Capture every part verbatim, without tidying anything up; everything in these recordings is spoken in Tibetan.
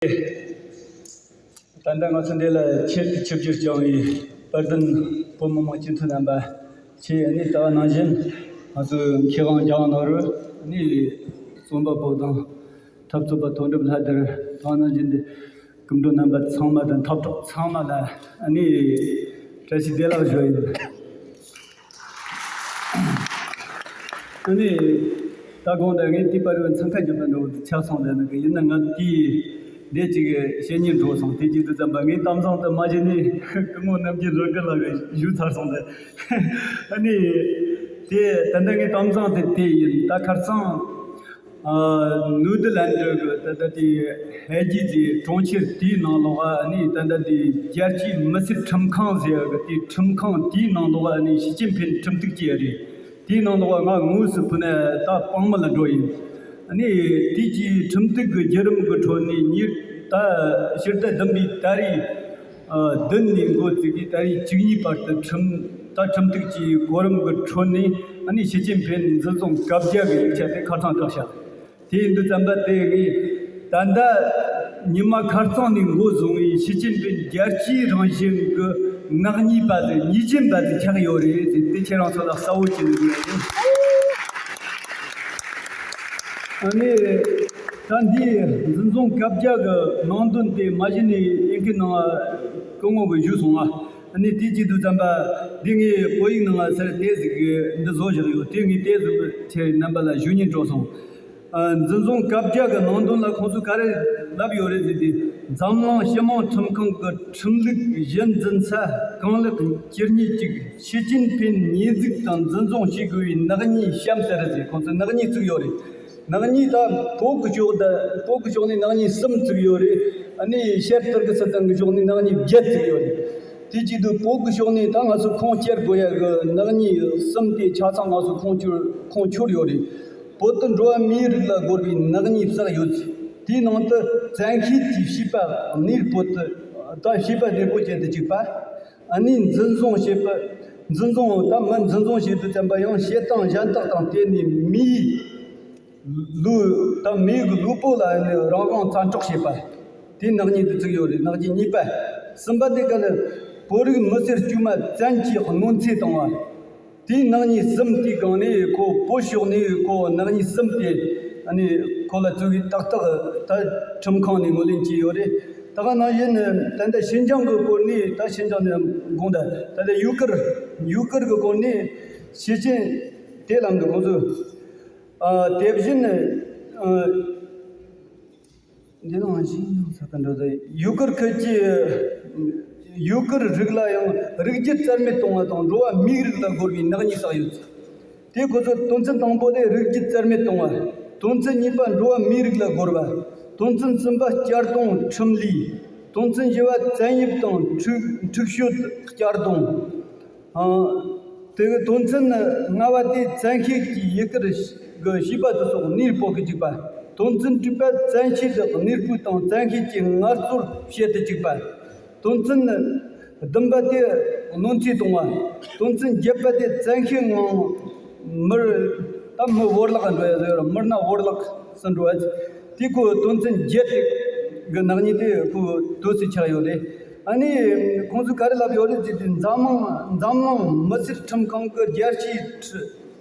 ད་ལྟ་ང་ཚོ་འདི་ལ་ཆེད་དུ་ཆིབས་བསྒྱུར་བསྐྱངས་པའི་དཔལ་ལྡན་བོད་མི་མང་སྤྱི་འཐུས་རྣམ་པ། ཆེད་ནས་ད་ག་ནང་བཞིན་ང་ཚོའི་མཁས་དབང་རྒྱལ་དབང་རྣམ་རོལ་ནས་རྩོམ་པ་པོ་དང་འཐབ་རྩོད་པ་དོན་གྲུབ་ལྷ་དར། ད་ག་ནང་བཞིན་འདི་སྐུ་མགྲོན་རྣམ་པ་ཚང་མ་དང་འཐབ་གྲོགས་ཚང་མ་ལ་ནས་བཀྲ་ཤིས་བདེ་ལེགས་ཞུ་ཡིན། ཨ་ནི། ད་དགོང་དག་ངས་དེའི་བར་བའི་འཚང་ཁ་རྒྱབ་པ་འདྲ་བོ་ཆགས་སོང་། ད་ནི་ཡིན་ན་ང་དེའི་འདས་ཅིག་བཤད་སྙིང་འདོད་སོང་། དེ་བྱེད་དུས་ཙམ་པ་ངའི་གཏམ་བཟང་དུ་མ་བྱས་ནས་སྐུ་ངོ་རྣམ་རྒྱལ་རིག་དགའ་ལགས་ཞུས་ཚར་སོང་། ད་ཨ་ནི། དེ་ད་ལྟ་ངའི་གཏམ་བཟང་དེ་དེ་ཡིན། ད་ཁར་སང་། ཨ། ནུའུ་ཌི་ལན་ཌི་གི་ད་ལྟ་དེ་ཧེ་ཇི་ཟེར་གྲོང་ཁྱེར་དེའི་ནང་ལོགས་ཨ་ནི་ད་ལྟ་དེ་རྒྱལ་སྤྱིའི་མི་སེར་ཁྲིམས་ཁང་ཟེར་གི་དེ་ཁྲིམས་ཁང་དེའི་ནང་ལོགས་ཨ་ནི་ཞི་ཅིན་ཕིན་ཁྲིམས་གཏུག་བྱས་རེད། དེའི་ནང་ལོགས་ང་དངོས་སུ་ཕུལ་ནས་ད་དཔང་མི་ལ་འགྲོ་ཡིན། ཨ་ནི་དེ་གྱི་ཁྲིམས་གཏུག་གི་བརྒྱུད་རིམ་གི་ཁྲོད་ནས་ཉིས་ད་ཕྱི་ཟླ་བདུན་པའི་ད་རེས། ཨ། བདུན་ནས་འགོ་བཙུགས་ཀྱིས་ད་རེས་བཅུ་གཉིས་བར་དུ་ཁྲིམས་ད་ཁྲིམས་གཏུག་གི་གོ་རིམ་གྱི་ཁྲོད་ནས་ཨ་ནི་ཞི་ཅིན་ཕིན་འཛིན་བཟུང་བཀའ་རྒྱ་གི་ཡིག་ཆ་དེ་ཁ་སང་བཀྲམ་བཞག་དེ་ཡིན་དུས་ཙམ་པ་དེ་ངས་ད་ལྟ་ཉི་མ་ཁ་སང་ནས་འགོ་བཟུང་བའི་ཞི་ཅིན་ཕིན་རྒྱལ་སྤྱིའི་རང་བཞིན་གྱི་ནག་ཉེས་པ་དེ་ཉེས་ཅན་པ་དེ་ཆགས་ཡོད་རེད་ཟེར་དེ་ཁྱེད་རང་ཚོ་ལ་གསལ་བོ་བྱེད་ནས་ཡོད་རེད། ཨ་ནི། ད་འདིའི་འཛིན་བཟུང་བཀའ་རྒྱ་གི་ནང་དོན་དེ་མ་གཞི་ནས་ཡིན་གྱི་ནང་སྐུ་ངོ་གིས་ཞུས་སོང་ང་། ཨ་ནི་དེ་བྱེད་དུས་ཙམ་པ་འདི་ངས་བོད་ཡིག་ནང་ལ་ཟེར་དེ་ཟིག་གི་འདི་བཟོ་བཞག་ཡོད། དེ་ངས་དེ་ཟིག་ཁྱེད་རྣམ་པ་ལ་ཞུ་སྙིང་བྲོ་སོང་། ཨ། འཛིན་བཟུང་བཀའ་རྒྱ་གི་ནང་དོན་ལ་ཁོང་ཚོས་ག་རེ་ལབ་ཡོད་རེད་ཟེར་དུས། འཛམ་གླིང་སྤྱི་དམངས་ཁྲིམས་ཁང་གི་ཁྲིམས་ལུགས་གཞི་འཛིན་ས་གང་ལེགས་ཇི་སྙེད་ཅིག་ཞི་ཅིན་ཕིན་ཉེས་འཛུགས་དང་འཛིན་བཟུང་བྱེད་དགོས་པའི་ནག་ཉེས་གཤམ་གསལ་ཟེར་ཁོང་ཚོས་ནག་ཉེས་བཙུགས་ཡོད་རེད། ནག་ཉེས་ད་བོད་ཀྱི་ཕྱོགས་ད་བོད་ཀྱི་ཕྱོགས་ནས་ནག་ཉེས་གསུམ་བཙུགས་ཡོད་རེད། ཨ་ནི་ཤར་ཏུར་ཀི་སི་ཐན་གྱི་ཕྱོགས་ནས་ནག་ཉེས་བརྒྱད་བཙུགས་ཡོད་རེད། དེ་བྱེད་དུས་བོད་ཀྱི་ཕྱོགས་ནས་ད་ང་ཚོ་ཁུངས་སྐྱེལ་དགོས་ཡ་གི་ནག་ཉེས་གསུམ་དེ་ཆ་ཚང་ང་ཚོ་ཁུངས་འཁྱོལ་ཁུངས་འཁྱོལ་ཡོད་རེད། བོད་དུ་འགྲོ་བ་མིའི་རིགས་ལ་དགོས་པའི་ནག་ཉེས་བསགས་ཡོད། དེའི་ནང་དུ་བཙན་ཤེད་ཀྱིས་བྱིས་པ་གནས་སྤོ་དུ་ད་བྱིས་པ་གནས་སྤོ་བྱེད་དུ་བཅུག་པ། ཨ་ནི་འཛིན་བཟུང་བྱེད་པ། འཛིན་བཟུང་ད་མི་འཛིན་བཟུང་བྱེད་དུས་ཙམ་པ་ཡང་བྱེད་སྟངས་གཞན་དག་དང་བསྟུན་ནས་མིའི་ལུས་དང་མིའི་གི་ལུས་པོ་ལ་ནི་རང་དབང་བཙན་འཕྲོག་བྱེད་པ། དེ་ནག་ཉེས་དེ་བཙུགས་ཡོད་རེད། ནག་ཉེས་གཉིས་པ། གསུམ་པ་དེ་ག་ལ་བོད་རིགས་མི་སེར་དཀྱུས་མ་བཙན་གྱིས་གནོད་འཚེ་བཏང་བ། དེའི་ནག་ཉེས་གསུམ་དེའི་སྒང་ནས་ཁོ་བོད་ཕྱོགས་ནས་ཁོ་ནག་ཉེས་གསུམ་དེ་ཨ་ནི་ཁོ་ལ་བཙུགས་པའི་ཏག་ཏག་ད་ཁྲིམས་ཁང་ནས་ངོས་ལེན་བྱས་ཡོད་རེད། ད་ག་ནང་བཞིན་ད་ལྟ་ཤིན་ཅང་གི་སྐོར་ནས་ད་ཤིན་ཅང་ནས་དགོངས་ད་ད་ལྟ་ཡུ་གུར་ཡུ་གུར་གི་སྐོར་ནས་ཤེས་ཅན་དེ་ལམ་དུ་ཁོང་ཚོས་ཨ་དེ་བཞིན་ཨ། འདི་ནང་བཞིན་ཡང་ས་དང་འགྲོ་དེ་ཡུ་གུར་ཁུལ་གྱི་ཡུ་གུར་རིགས་ལ་ཡང་རིགས་རྒྱུད་རྩ་མེད་གཏོང་བ་དང་འགྲོ་བ་མིའི་རིགས་ལ་རྒོལ་བའི་ནག་ཉེས་བསགས་ཡོད། དེ་ཁོ་ཚོ་དོན་ཚན་དང་པོ་དེ་རིགས་རྒྱུད་རྩ་མེད་གཏོང་བ། དོན་ཚན་གཉིས་པ་འགྲོ་བ་མིའི་རིགས་ལ་རྒོལ་བ། དོན་ཚན་གསུམ་པ་གཅར་རྡུང་ཁྲིམས་ལུགས། དོན་ཚན་བཞི་པ་བཙན་གཡེམ་དང་འཁྲུག་འཁྲུག་སྤྱོད་གཅར་རྡུང་། དེ་གི་དོན་ཚན་ལྔ་པ་དེ་བཙན་ཤེད་ཀྱིས་ཡུ་གུར་གི་བྱིས་པ་དེ་ཚོ་གནས་སྤོ་གི་བཅུག་པ། དོན་ཚན་དྲུག་པ་བཙན་ཤེད་དུ་གནས་སྤོས་དང་བཙན་ཤེད་ཀྱིས་ངལ་རྩོལ་བྱེད་དུ་བཅུག་པ། དོན་ཚན་བདུན་པ་དེ་གནོད་འཚེ་གཏོང་བ། དོན་ཚན་བརྒྱད་པ་དེ་བཙན་ཤེད་ངང་མིར་ད་མི་བོར་བརླག་འགྲོ་ཡ་ཟེར་མིར་ན་བོར་བརླག་སུ་འགྲོ་བ། དེ་ཁོ་དོན་ཚན་བརྒྱད་དེ་གི་ནག་ཉེས་དེ་ཁོ་དོ་སི་ཆགས་ཡོད་རེད། ཨ་ནི་ཁོང་ཚོས་ག་རེ་ལབ་ཡོད་རེད་ཅེས་དུས་འཛམ་གླིང་འཛམ་གླིང་མི་སེར་ཁྲིམས་ཁང་གི་རྒྱལ་སྤྱིའི་ཁྲི་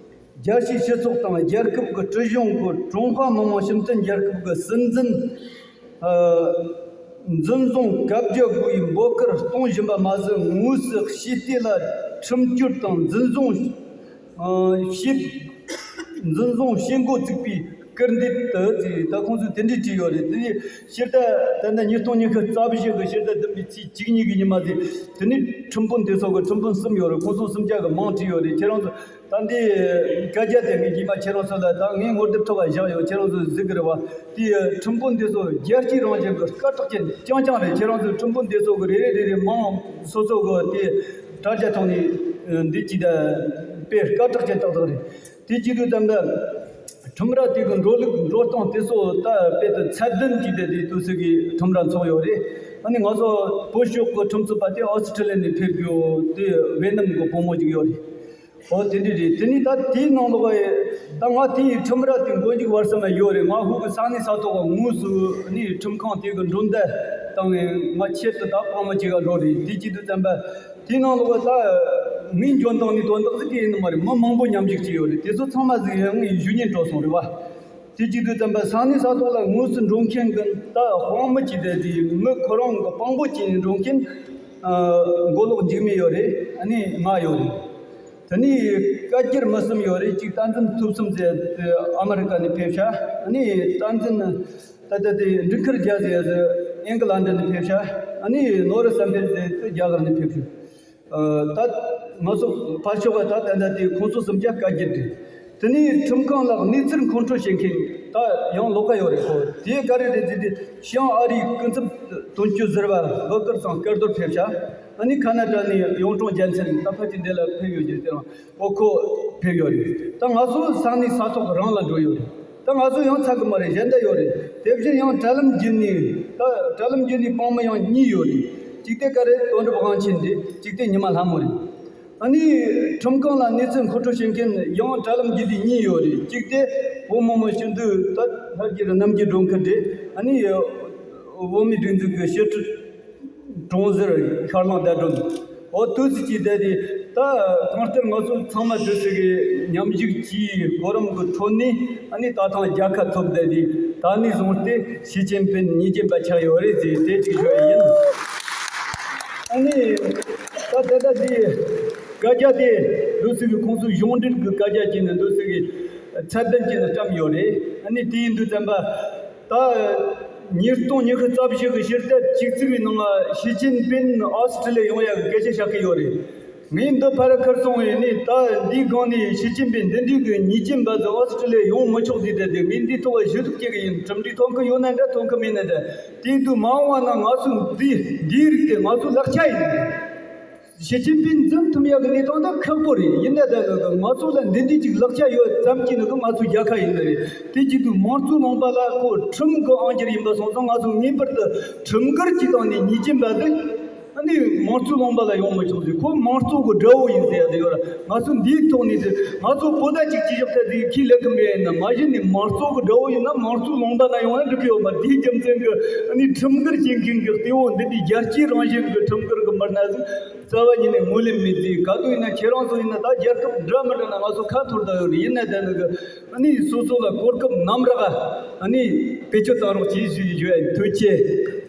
རྒྱལ་སྤྱིའི་སྤྱི་ཚོགས་དང་རྒྱལ་ཁབ་ཀྱི་སྲིད་གཞུང་གི་ཀྲུང་ཧྭ་མི་དམངས་སྤྱི་མཐུན་རྒྱལ་ཁབ་ཀྱི་སྲིད་འཛིན་ཨ། འཛིན་བཟུང་བཀའ་བརྒྱ་དགོས་པའི་འབོད་སྐུལ་གཏོང་བཞིན་པ་མ་ཟད་དངོས་སུ་ཞི་བདེ་ལ་ཁྲིམས་གཅོད་དང་འཛིན་བཟུང་ཨ། བྱེད། འཛིན་བཟུང་བྱེད་འགོ་བཙུགས་པའི་སྐུལ་འདེད་དུ་བརྩིས། ད་ཁོང་ཚོས་དེ་འདྲས་བྲིས་ཡོད་རེད། དེ་ནས་ཕྱི་ཟླ་ད་ལྟ་ཉིས་སྟོང་ཉི་ཤུ་རྩ་བཞི་གི་ཕྱི་ཟླ་བདུན་པའི་ཚེས་བཅུ་གཉིས་ཀྱི་ཉི་མ་དེ་དེ་ནས་ཁྲིམས་དཔོན་དེ་ཚོ་གི་ཁྲིམས་དཔོན་གསུམ་ཡོད་རེད། ཁོང་ཚོ་གསུམ་ཆ་གི་མིང་བྲིས་ཡོད་རེད། ཁྱེད་རང་ཚོ་ད་འདི་སྐད་ཆ་དེ་ངས་རྗེས་མ་ཁྱེད་རང་ཚོ་ལ་ད་ངས་ངོ་དེབ་ཐོག་ལ་བཞག་ཡོད། ཁྱེད་རང་ཚོ་གཟིགས་གི་རེད་བ། དེ་ཁྲིམས་དཔོན་དེ་ཚོ་རྒྱལ་སྤྱིའི་རང་བཞིན་གི་སྐད་གྲགས་ཅན་རྐྱང་རྐྱང་རེད། ཁྱེད་རང་ཚོས་ཁྲིམས་དཔོན་དེ་ཚོ་གི་རེ་རེ་རེ་རེ་མིང་སོ་སོ་གི་དེ་དྲ་རྒྱ་ཐོག་ནས་འདི་གཅིག་ད་དཔེ་སྐད་གྲགས་ཅན་ཏག་ཏག་རེད། དེ་བྱེད་དུས་ཙམ་པ་ཁྲིམས་ར་དེ་གི་འགྲོ་ལུགས་འགྲོ་སྟངས་དེ་ཚོ་ད་དཔེ་དེ་ཚད་ལྡན་གྱི་དེ་དེ་དུས་ཚོད་ཀྱི་ཁྲིམས་ར་ཚོགས་ཡོད་རེད། ཨ་ནི་ང་ཚོ་བོད་ཕྱོགས་ཀྱི་ཁྲིམས་རྩོད་པ་དེ་ཨོ་སི་ཁྲི་ལི་ཡ་ནས་ཕེབས་རྒྱུ་དེ་ཝེ་ནམ་གྱི་བུ་མོ་ཅིག་ཡོད་རེད། ཨོ་དེ་འདྲ་རེད། དེ་ནས་ད་དེའི་ནང་ལོགས་ད་ང་དེའི་ཁྲིམས་ར་དེ་མགོ་མཇུག་བར་གསུམ་ཡོད་རེད། ང་ཧུ་གི་ས་གནས་ས་ཐོག་གི་དངོས་སུ་ནི་ཁྲིམས་ཁང་དེ་གི་མགྲོན་བརྡ་བཏང་བས་ང་ཆེད་དུ་ད་དཔང་མི་གཅིག་ག་འགྲོ་རེད། དེ་བྱེད་དུས་ཙམ་པ་དེའི་ནང་ལོགས་ད་ངའི་འཇོན་ཐང་ནི་དོན་དག་ཟིག་གི་ཡིན་ནི་མ་རེད། མི་མང་པོ་མཉམ་ཞུགས་བྱས་ཡོད་རེད། དེ་ཚོ་ཚང་མ་ཟིག་ཡང་ངའི་གཞོན་ཉིན་འགྲོ་སོང་རེད་བ། དེ་བྱེད་དུས་ཙམ་པ་ས་གནས་ས་ཐོག་ལ་དངོས་སུ་འགྲོ་མཁན་གྱི་ད་དཔང་མི་བྱས་ཏེ་དེ་མི་ཁོ་རང་གི་དཔང་པོ་བྱས་ནས་འགྲོ་མཁན་མགོ་ལོག་འཇིགས་མེད་ཡོད་རེད། ཨ་ནི་ང་ཡོད་རེད། དེ་ནས་བཀའ་བསྒྱུར་མི་གསུམ་ཡོད་རེད། གཅིག་བསྟན་འཛིན་ཐུབ་བསམ་ཟེར་དེ་ཨ་མི་རི་ཀ་ནས་ཕེབས་ཤག་ཨ་ནི་བསྟན་འཛིན་ད་ལྟ་དེ་འབྲུག་མཁར་རྒྱལ་ཟེར་ཡ་ཟེར་ཨིང་གི་ལན་ཌན་ནས་ཕེབས་ཤག་ཨ་ནི་ནོར་བུ་བསམ་འཕེལ་ཟེར་དེ་རྒྱ་གར་ནས་ཕེབས་ཤག་ཨ་ད་ང་ཚོ་ཕར་ཕྱོགས་ལ་ད་ད་ལྟ་དེ་ཁོང་ཚོ་གསུམ་ཀ་བཀའ་བསྒྱུར་རེད། དེ་ནས་ཁྲིམས་ཁང་ལ་གནས་ཚུལ་མཁོ་སྤྲོད་བྱེད་མཁན་ད་ཡང་ལོགས་ཀ་ཡོད་རེད། ཁོ་དེ་ག་རེ་རེད་ཟེར་དུས་ཤང་ཨ་རིའི་སྐུ་ཚབ་དོན་གཅོད་ཟུར་པ་ལྷོ་དཀར་ཚང་སྐལ་རྡོར་ཕེབས་ཤག་ཨ་ནི་ཁ་ན་ཌ་ནས་གཡུང་དྲུང་རྒྱལ་མཚན་ད་ཕ་གི་འདི་ལ་ཕེབས་ཡོད་ཀྱི་དེ་རང་ཨོ་ཁོ་ཕེབས་ཡོད་རེད། ད་ང་ཚོ་ས་གནས་ས་ཐོག་རང་ལ་འགྲོ་ཡོད་རེད། ད་ང་ཚོ་ཡང་ཚར་གི་མ་རེད། གཞན་དག་ཡོད་རེད། དེ་བཞིན་ཡང་དྲ་ལམ་བརྒྱུད་ནས་ད་དྲ་ལམ་བརྒྱུད་ནས་དཔང་མི་ཡང་གཉིས་ཡོད་རེད། གཅིག་དེ་ག་རེད། དོན་གྲུབ་དབང་ཆེན་རེད། གཅིག་དེ་ཉི་མ་ལྷ་མོ་རེད། ཨ་ནི་ཁྲིམས་ཁང་ལ་གནས་ཚུལ་མཁོ་སྤྲོད་བྱེད་མཁན་ཡང་དྲ་ལམ་བརྒྱུད་དེ་གཉིས་ཡོད་རེད། གཅིག་དེ་བོད་མི་མང་སྤྱི་འཐུས་ད་ལྷ་རྒྱལ་རྣམ་རྒྱལ་སྒྲོལ་མཁན་རེད། ཨ་ནི་བོད་མིའི་སྒྲིག་འཛུགས་ཀྱི་ཕྱི་དྲིལ་དྲུང་ཟུར་ཤར་གླིང་ཟླ་སྒྲོན། འོ་དུས་ཚོད་ཀྱིས་བསྡད་དེ་ད་གང་ལྟར་ང་ཚོ་ཚང་མ་དུས་ཚོད་ཀྱི་མཉམ་ཞུགས་ཀྱིས་གོ་རིམ་གྱི་ཁྲོད་ནས་ཨ་ནི་ད་ཐེངས་རྒྱལ་ཁ་ཐོབ་བསྡད་དེ་ད་ནས་བཟུང་སྟེ་ཞི་ཅིན་ཕིན་ཉེས་ཅན་པ་ཆགས་ཡོད་རེད་ཟེར་དེ་གཅིག་ཞུ་ཡ་ཡིན། ཨ་ནི་ད་ད་ལྟ་དེ་བཀའ་རྒྱ་དེ་འདུག་སེ་གི་ཁོང་ཚོའི་གཞུང་འབྲེལ་གྱི་བཀའ་རྒྱ་བྱས་ནས་འདུག་སེ་གི་ཚད་ལྡན་བྱས་ནས་བཀྲམ་ཡོད་རེད། ཨ་ནི་དེ་ཡིན་དུས་ཙམ་པ་ད་ཉིས་སྟོང་ཉི་ཤུ་རྩ་བཞི་གི་ཕྱི་ཟླ་བཅུ་གཅིག་གི་ནང་ལ་ཞི་ཅིན་ཕིན་ཨོ་སི་ཀྲི་ལི་ཡ་ཡོང་ཡག་གི་སྐད་ཆ་བཤད་ཀྱི་ཡོད་རེད། ངས་འདི་ཕར་ཁུར་སོང་བས་ནས་ད་འདིའི་སྒང་ནས་ཞི་ཅིན་ཕིན་འདི་འདྲའི་གི་ཉེས་ཅན་པ་ཚོ་ཨོ་སི་ཀྲི་ལི་ཡ་ཡོང་མི་ཆོག་ཟེར་ཏེ་དེ་ངས་འདིའི་ཐོག་ལ་ཞུ་གཏུག་བྱེད་གི་ཡིན། གྲུབ་འབྲས་ཐོན་གི་ཡོད་ན་འདྲ་ཐོན་གི་མེད་ན་འདྲ། དེ་དུས་མ་འོངས་པ་ན་ང་ཚོས་འདི་འདིའི་རིགས་དེ་ང་ཚོའི་ལག་ཆ་ཡིན། ཞི་ཅིན་ཕིན་འཛིན་ཐུབ་ཡག་གི་གནས་སྟངས་ད་ཁག་པོ་རེད། ཡིན་ན་ད་ང་ཚོ་ལ་འདི་འདྲའི་ཅིག་ལག་ཆ་ཡོད་ཙམ་གྱིས་ནི་གི་ང་ཚོ་རྒྱལ་ཁ་ཡིན་ནི་རེད། དེ་བྱེད་དུས་མང་གཙོ་ལུང་པ་ལ་ཁོ་ཁྲིམས་གི་དབང་སྒྱུར་ཡིན་པ་སོང་ཙང་ང་ཚོ་ངེས་པར་དུ་ཁྲིམས་འགལ་གྱི་སྟེང་ནས་ཉེས་ཅན་པ་དེ་ཨ་ནི་མང་གཙོ་ལུང་པ་ལ་ཡོང་མི་ཆོག་ཟེར། ཁོ་མང་གཙོ་གི་དགྲ་བོ་ཡིན་ཟེར་ཡ་དེ་ཡོད་ར། ང་ཚོ་འདིའི་ཐོག་ནས་དེ་ང་ཚོ་བོད་ད་ཅིག་ཅི་ཞིག་ཐད་དེ་ཁས་ལེན་གི་མེད་ཡིན་ན། མ་གཞི་ནས་མང་གཙོ་གི་དགྲ་བོ་ཡིན་ན་མང་གཙོ་ལུང་པ་ན་ཡོང་ཡ་འགྲིག་གི་ཡོད་མ། དེའི་རྒྱུ་མཚན་གི་ཨ་ནི་ཁྲིམས་འགལ་བྱེད་མཁན་གི་གཏེ་བོ་འདི་འདྲའི་རྒྱལ་སྤྱིའི་རང་བཞིན་གི་ཁྲིམས་འགལ་གི་མི་སྣ་ཟིག་རྩ་བ་ཉིད་ནས་ངོས་ལེན་མེད་ཟེར། ག་དུས་ཡིན་ན་ཁྱེད་རང་ཚོ་ཡིན་ན་ད་རྒྱལ་ཁབ་འདྲ་མི་འདྲ་ན་ང་ཚོ་ཁ་འཐོར་བསྡད་ཡོད་རེད། ཡིན་ན་ད་ནི་གི་ཨ་ནི་སོ་སོ་ལ་གོ་སྐབས་ནམ་རག་ཨ་ནི་བེད་སྤྱོད་བཏང་རོགས་གྱིས་ཞུ་ཡི་ཞུ་ཡ་ཡིན། ཐུགས་རྗེ་ཆེ།